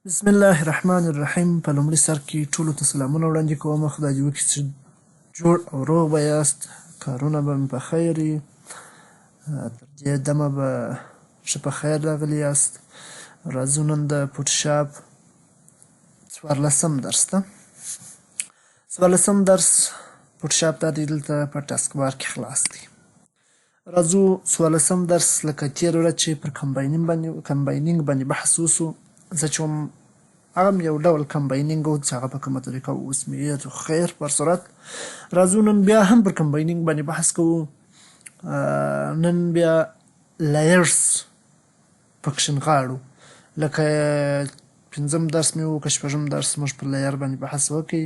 بسم الله الرحمن الرحیم. په لومړي سر کې ټولو ته سلامونه وړاندې کوم. خدای دې وکړي چې جوړ او روغ به یاست، کارونه به مې په خیر وي، تر دې دمه به ښه په خیر راغلي یاست. راځو نن د فوټوشاپ 14 درس ته. 14 درس فوټوشاپ دا دی دلته په task bar کې خلاص دی. راځو 14 درس، لکه تېره ورځ چې پر combining باندې بحث وسو، زه چې وم هغه هم یو ډول combining و چې هغه په کومه طریقه اوس مې هېر خیر پر صورت. راځو نن بیا هم پر combining باندې بحث کوو. نن بیا layers پکښې نغاړو. لکه پنځم درس مې و که شپږم درس موږ پر layer باندې بحث وکړي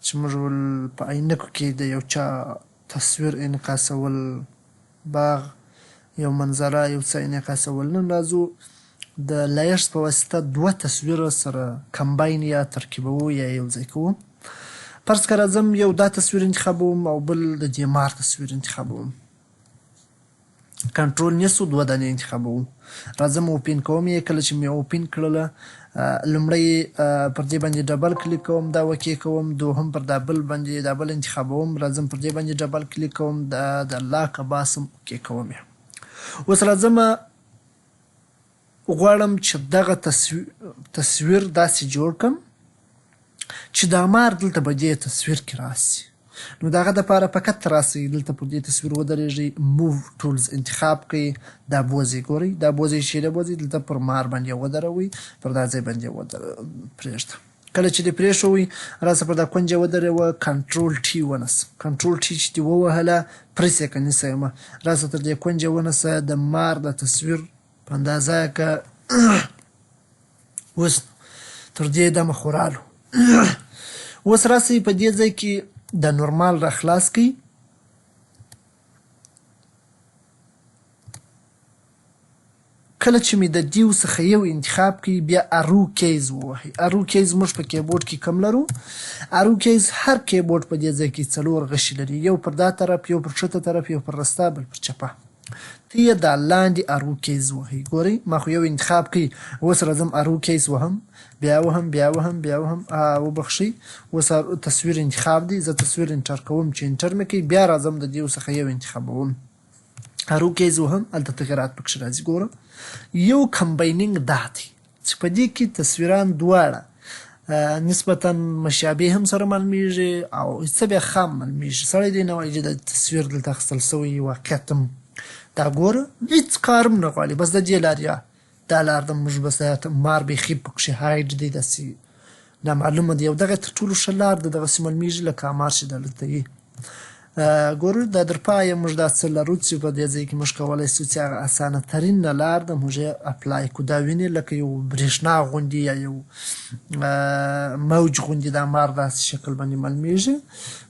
چې موږ په عینکو کې د یو چا تصویر انعکاسول، باغ یو منظره یو څه انعکاسول. نن راځو د layers په واسطه دوه تصویره سره combine یا ترکیبوو یا یو ځای کوو. فرض که راځم یو دا تصویر انتخابوم او بل د دې مار تصویر انتخابوم. کنټرول نیسو دوه دانې انتخابوو. راځم open کوم یې. کله چې مې open کړله لومړی پر دې باندې double click کوم، دا okay کوم. دوهم پر دا بل باندې دا بل انتخابوم، راځم پر دې باندې double click کوم، دا د لاکه باسم، okay کوم یې. اوس راځم غواړم چې دغه تصویر داسې جوړ کړم چې دا مار دلته په دې تصویر کې راسي. نو د هغه دپاره فقط راسئ دلته پر دې تصویر ودرېږئ، move tools انتخاب کړئ، دا بوځئ، ګورئ دا بوځئ چې دا بوځئ دلته پر مار باندې ودروئ، پر دا ځای باندې پرېږده. کله چې دې پرېښوئ راسه پر دا کونجه ودروه، control T ونیسه. control T چې دې ووهله پرس یې که نیسه یې مه، راسه تر دې کونجه ونیسه، د مار د تصویر په اندازه که اوس تر دې دمه خو رالو. اوس راسئ په دې ځای کې د normal را خلاص کړئ. کله چې مې د دیو څخه یو انتخاب کړئ بیا arrow keys ووهئ. arrow keys موږ په کیبورډ کې کم لرو. arrow keys هر کیبورډ په دې ځای کې 4 غشي لري، یو پر دا طرف، یو پر ښکته طرف، یو پر رستا، بل پر چپه. ته یې دا لاندې arrow keys وهئ. ګورئ ما خو یو انتخاب کړئ، اوس راځم arrow keys وهم، بیا وهم، بیا وهم، بیا وهم. وبخښئ اوس تصویر انتخاب دی، زه تصویر enter کوم، چې enter مې کړئ بیا راځم د دیو څخه یو انتخابوم، arrow keys وهم، هلته تغیرات پکښې راځي. ګوره یو combining دا دی چې په دې کې تصویران دواړه نسبتا مشابه هم سره معلومیږي او څه بیا خام معلومیږي. سړی دی نه وایي چې دا تصویر دلته اخیستل سوی واقعیت هم دا ګوره هیڅ کار هم نه غواړي، بس د دې لارې دا لار ده، موږ بس مار بیخي پکښې hide دی، داسې نامعلومه دی او دغه تر ټولو ښه لار ده، دغسې معلومیږي لکه مار چې دلته وي. ګورو دا در پایه موږ دا څه لرو چې په دې ځای کې موږ کولی سو چې هغه اسانه ترینه لار ده موږ یې apply کړو. دا وینې لکه یو برېښنا غوندې یا یو موج غوندې دا مار داسې شکل باندې معلومیږي.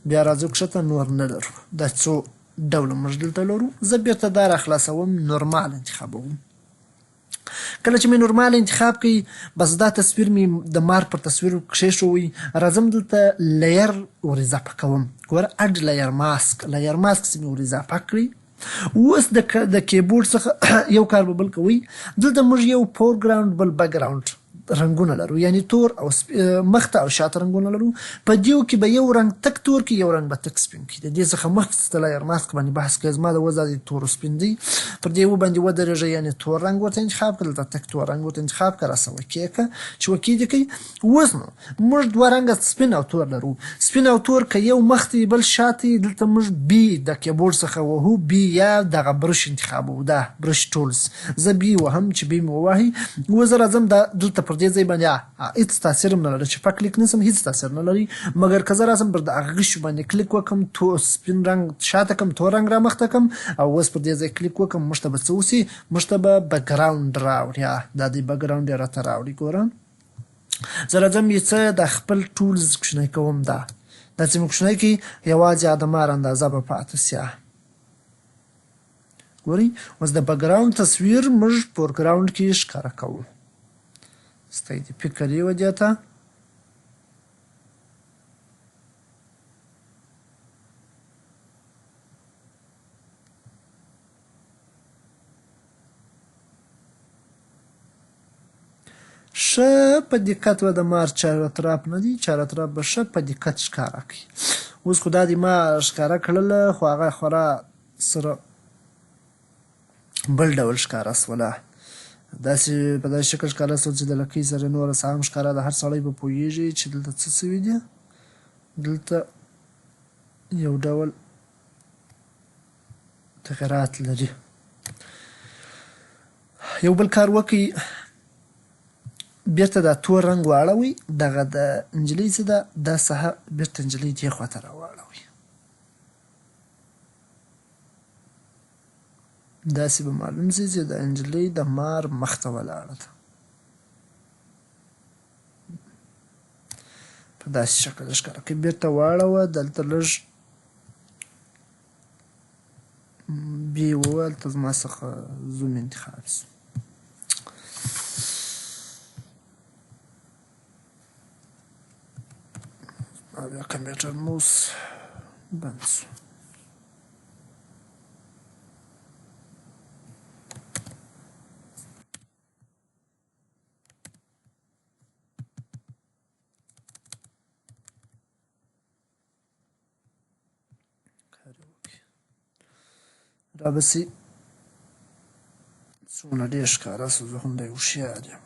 بیا راځو کښته، نور نه لرو، دا څو ډوله موږ دلته لرو. زه بیرته دا را خلاصوم، normal انتخابوم. کله چې مې normal انتخاب کړئ بس دا تصویر مې د مار پر تصویر کښېښوئ. راځم دلته layer ور اضافه کوم. ګوره add layer mask، layer mask چې مې ور اضافه کړئ. اوس د کیبورډ څخه یو کار به بل کوئ، دلته موږ یو foreground بل background رنګونه لرو، یعنی تور او مخته او شاته رنګونه لرو. په دیو کې به یو رنګ تک تور کړي، یو رنګ به تک سپین کړي. د دې څخه مخکې چې layer mask باندې بحث کوي، زما د وضع د تور سپین دی، پر دې و باندې ودرېږئ، یعنی تور رنګ ورته انتخاب کړه، دلته تک تور رنګ ورته انتخاب کړه، راسه okay کړه. چې okay دې کړئ اوس نو موږ دوه رنګه سپین او تور لرو. سپین او تور که یو مخته وي بل شاته وي، دلته موږ B د کیبورډ څخه وهو، B یا دغه brush انتخابوو، دا brush tools زه B وهم چې B مې ووهي. اوس زه راځم دا دلته پر دې ځای باندې هیڅ تاثیر هم نه لري، چې په کلیک نیسم هیڅ تاثیر نه لري، مګر که زه راسم پر د هغه غشي باندې کلیک وکړم، سپین رنګ شاته کړم، تور رنګ را مخته کړم او اوس پر دې ځای کلیک وکړم، موږ ته به څه وسي؟ موږ ته به background راوړي. دا دی background یې راته راوړي. ګوره زه راځم یې څه د خپل tools کوچنی کوم، دا داسې مې کوچنی کړي، یوازې د مار اندازه به پاتې سي. ګورئ اوس د background تصویر موږ foreground کې ښکاره کوو. ستاسو د فکر یې ودې ته. ښه په دقت به د مار چار اطراف نه دي، چار اطراف به ښه په دقت ښکاره کړي. اوس خو دا دی ما ښکاره کړله، خو هغه خورا سره بل ډول ښکاره سوله، داسې په داسې شکل ښکاره سول چې د لکۍ سره نوره ساه هم ښکاره ده. هر سړی به پوهېږي چې دلته څه سوي دي. دلته یو ډول تغیرات لري. یو بل کار وکړئ، بیرته دا تور رنګ واړوئ، دغه د نجلۍ څه ده دا ساحه بیرته نجلۍ دې خواته راواړوئ. داسې به معلوم شي چې د نجلۍ د مار مخ ته ولاړه ده، په داسې شکل ښکاره کوي. بیرته واړوه، دلته لږ بي وویل ته زما څخه زوم انتخاب شو. او بیا کمپیوټر موس بند شو. رابسي څونه ډېر ښکاره سو، زه هم دی هوښیار یم.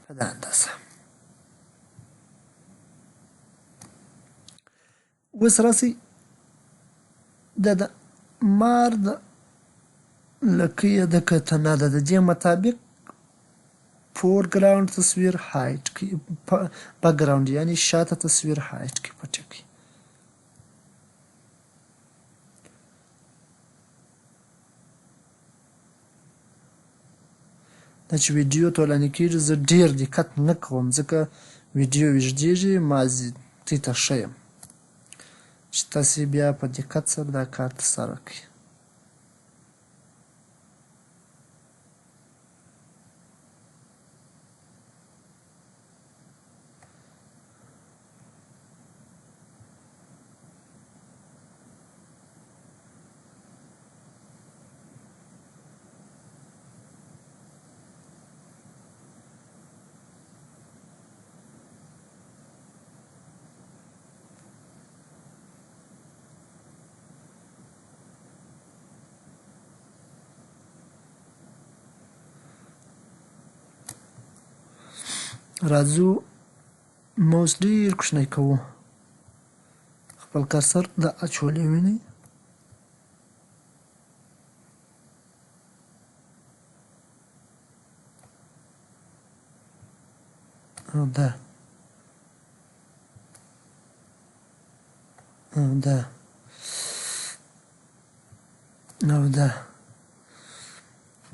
په دا اندازه اوس راسئ دا د مار د لکۍ د کتنه ده، د دې مطابق فورګراوند تصویر هایډ کړئ، بکګراوند یعنی شاته تصویر هایډ کړئ، پټ کړئ. دا چې ویډیو طولاني کیږي زه ډیر دقت نه کوم، ځکه ویډیو اوږدیږي، ما تی ته ښه یم چې تاسې بیا په دقت سره دا کار ترسره کړئ. راځو موس ډیر کوچنی کوو، خپل کرسر د اچولې وینئ. او دا او دا او دا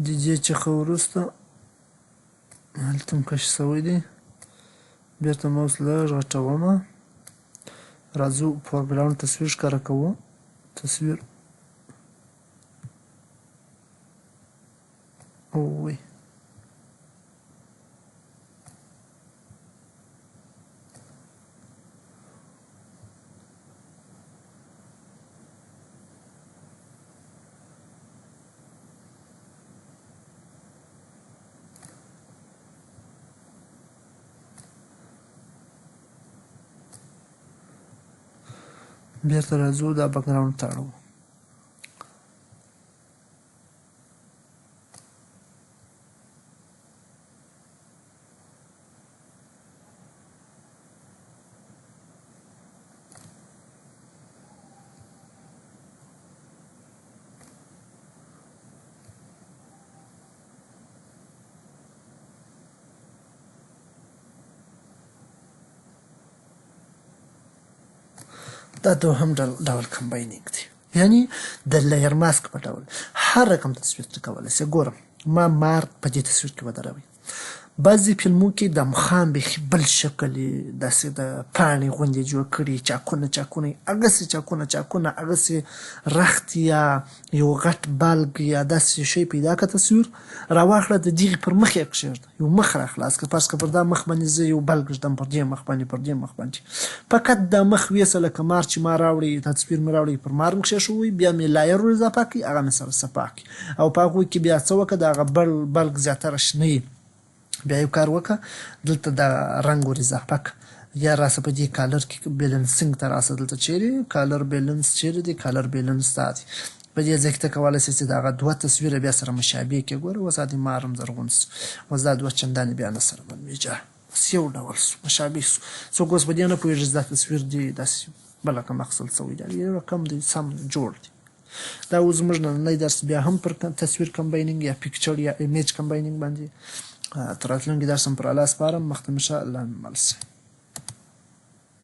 د دې څخه وروسته هلته هم کش شوی دی. بیرته موس لږ غټومه، راځو فورګراوند تصویر ښکاره کوو. تصویر اوی بیرته راځو دا بکګراوند ته اړوو. دا دوهم ډول کمباینینګ دی، یعنی د لیر ماسک په ډول هر رقم تصویر ته کولی شي. ګورم ما مار په دې تصویر کې ودروي، بعضې فلمو کې د مخام بیخي بل شکل یې داسې د پاڼې غوندې جوړ کړي، چاکونه چاکونه یې هغسې چاکونه چاکونه، هغسې رخت یا یو غټ بلګ یا داسې شی پیدا که تصویر راواخله، د دغې پر مخ یې کښېږده، یو مخ را خلاص که. فرض که پر دا مخ باندې زه یو بلګ ږدم، پر دې مخ باندې، پر دې مخ باندې فقط دا مخ ویسه، لکه مار چې ما راوړی، دا تصویر مې راوړی، پر مار مې کښېښووی، بیا مې لایر ور اضافه کړي، هغه مې سره صفا کړي او په هغو کې بیا څه وکړه، د هغه بل بلګ زیاتره شنه وي، بیا یو کار وکړه، دلته دا رنګ ور اضافه کړه، یا راسه په دې کالر کې بیلنسینګ ته راسه، دلته چیرې کالر بیلنس چیرې دی، کالر بیلنس دا دی، په دې ځای کې ته کولی شې چې د هغه دوه تصویره بیا سره مشابه کړې. ګوره اوس دا مار هم زرغون سو، اوس دا دوه چندانې بیا نه سره معلومیږي، اوس یو ډول سو، مشابه سو. څوک اوس په دې نه پوهېږي چې دا تصویر دی داسې بل رقم اخیستل سوی دی، یو رقم دی، سم جوړ دی. دا اوس زموږ نننی درس بیا هم پر تصویر کمباینینګ یا پیکچر یا ایمیج کمباینینګ باندې. تر راتلونکي درس هم پر الله سپارم. مخته مې ښه، الله مې مل سه.